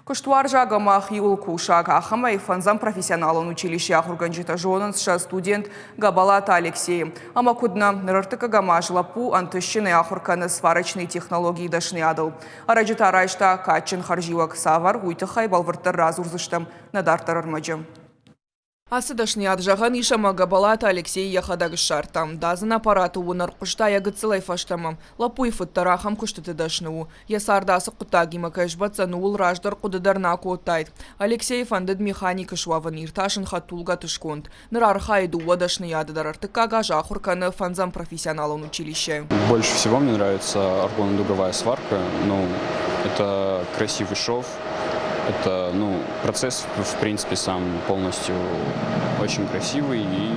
Куыстуарзаг ӕмӕ хиуыл кусӕг, ахӕмӕй фӕндзӕм профессионалон училищейы ахуыргӕнджытӕ зонынц сӕ студент Гӕбӕлаты Алексейы. Ӕмӕ куыд нӕ, ныр ӕртыккӕгӕм аз лӕппу ӕнтыстджынӕй ахуыр кӕны сварочные технологийы дӕсныйадыл. Ӕрӕджы та райста кадджын хӕрзиуӕг. Цавӕр, уый тыххӕй бӕлвырддӕр радзурдзыстӕм нӕ дарддӕр ӕрмӕджы. Ацы дӕсныйад зӕгъӕн ис, ӕмӕ Гӕбӕлаты Алексей йӕхӕдӕг ссардта. Дадзын аппараты уынӕр хъуыста йӕ гыццылӕй фӕстӕмӕ. Лӕппуйы фыд дӕр ахӕм куыстыты дӕсны у. Йӕ цард ацы хъуыддагимӕ кӕй сбӕтдзӕн, ууыл раздӕр хъуыды дӕр нӕ акодтаид. Алексейы фӕндыд механик суӕвын, иртасын хӕдтулгӕты сконд. Ныр архайы дыууӕ дӕсныйады дӕр, ӕртыккаг аз ахуыр кӕны фӕндзӕм профессионалон училищейы. Больше всего мне нравится аргонодуговая сварка. Ну, это красивый шов, это, ну, процесс, в принципе, сам полностью очень красивый, и,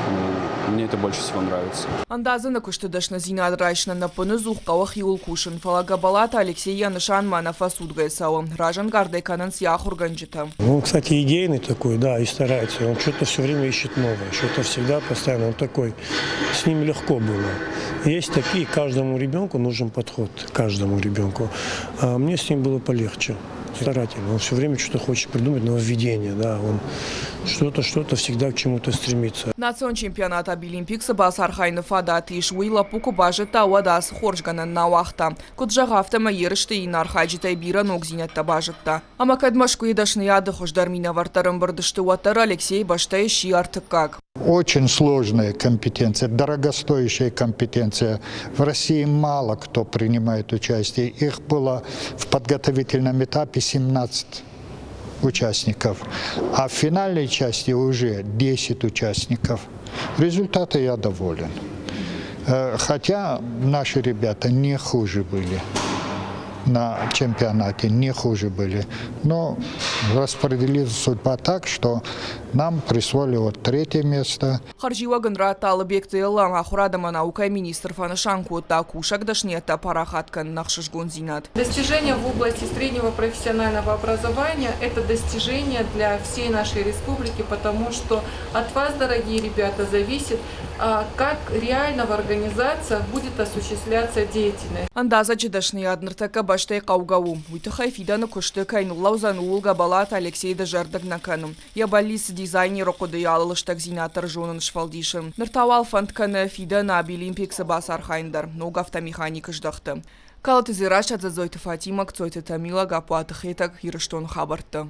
ну, мне это больше всего нравится. Ӕндадзыны куысты дӕсныдзинад райсынӕн ӕппыныдзух хъӕуы хиуыл кусын, фӕлӕ Гӕбӕлаты Алексей йӕ нысанмӕ нӕ фӕцудгӕ цӕуы. Разӕнгардӕй кӕнынц йӕ ахуыргӕнджытӕ. Он, кстати, идейный такой, да, и старается. Он что-то все время ищет новое, что-то всегда постоянно. Он такой, с ним легко было. Есть такие, каждому ребенку нужен подход, каждому ребенку. А мне с ним было полегче. Старательно. Он все время что-то хочет придумать, нововведение, да, он что-то, что-то всегда к чему-то стремится. Национ чемпионат Абилимпиксы бацархайыны фадат ис, уый лӕппу куы базыдта, уӕд ацы хорзгӕнӕн нӕ уагъта. Куыд зӕгъы, афтӕмӕй ерысты иннӕ архайджытӕй бирӕ ногдзинӕдтӕ базыдта. Ӕмӕ кӕд Мӕскуыйы дӕсныйады хуыздӕр минӕвӕрттӕ ӕрӕмбырд сты, уӕддӕр Алексей бӕстӕйы сси ӕртыккаг. Очень сложная компетенция, дорогостоящая компетенция. В России мало кто принимает участие. Их было в подготовительном этапе 17 участников, а в финальной части уже 10 участников. Результаты я доволен. Хотя наши ребята не хуже были на чемпионате, не хуже были. Но распределила судьба так, что нам присвоили вот третье место. Хӕрзиуӕг ын радта Алыбегты Эллӕ, ахуырад ӕмӕ наукӕйы министр фӕнысан кодта кусӕг дӕсныйӕдтӕ парахат кӕнын ӕхсызгондзинад. Достижения в области среднего профессионального образования – это достижение для всей нашей республики, потому что от вас, дорогие ребята, зависит, как реально в организациях будет осуществляться деятельность. Ӕндадзӕджы дӕсныйад ныртӕккӕ бӕстӕй хъӕугӕ у. Уый тыххӕй фидӕны куысты кӕй ныллӕудзӕн, ууыл Гӕбӕлаты Алексей дызӕрдыг нӕ кӕны. Йӕ бӕллиц дизайнеры хъуыдыйы алы лыстӕгдзинад дӕр зонын сфӕлдисы. Ныр та уал фӕнд кӕны фидӕны Абилимпиксы бацархайын дӕр ног автомеханикы здӕхты. Калоты Дзерассӕ, Дзӕдзойты Фатимӕ, Кцойты Тамила, Гаппуаты Хетӕг, Ирыстоны хабӕрттӕ.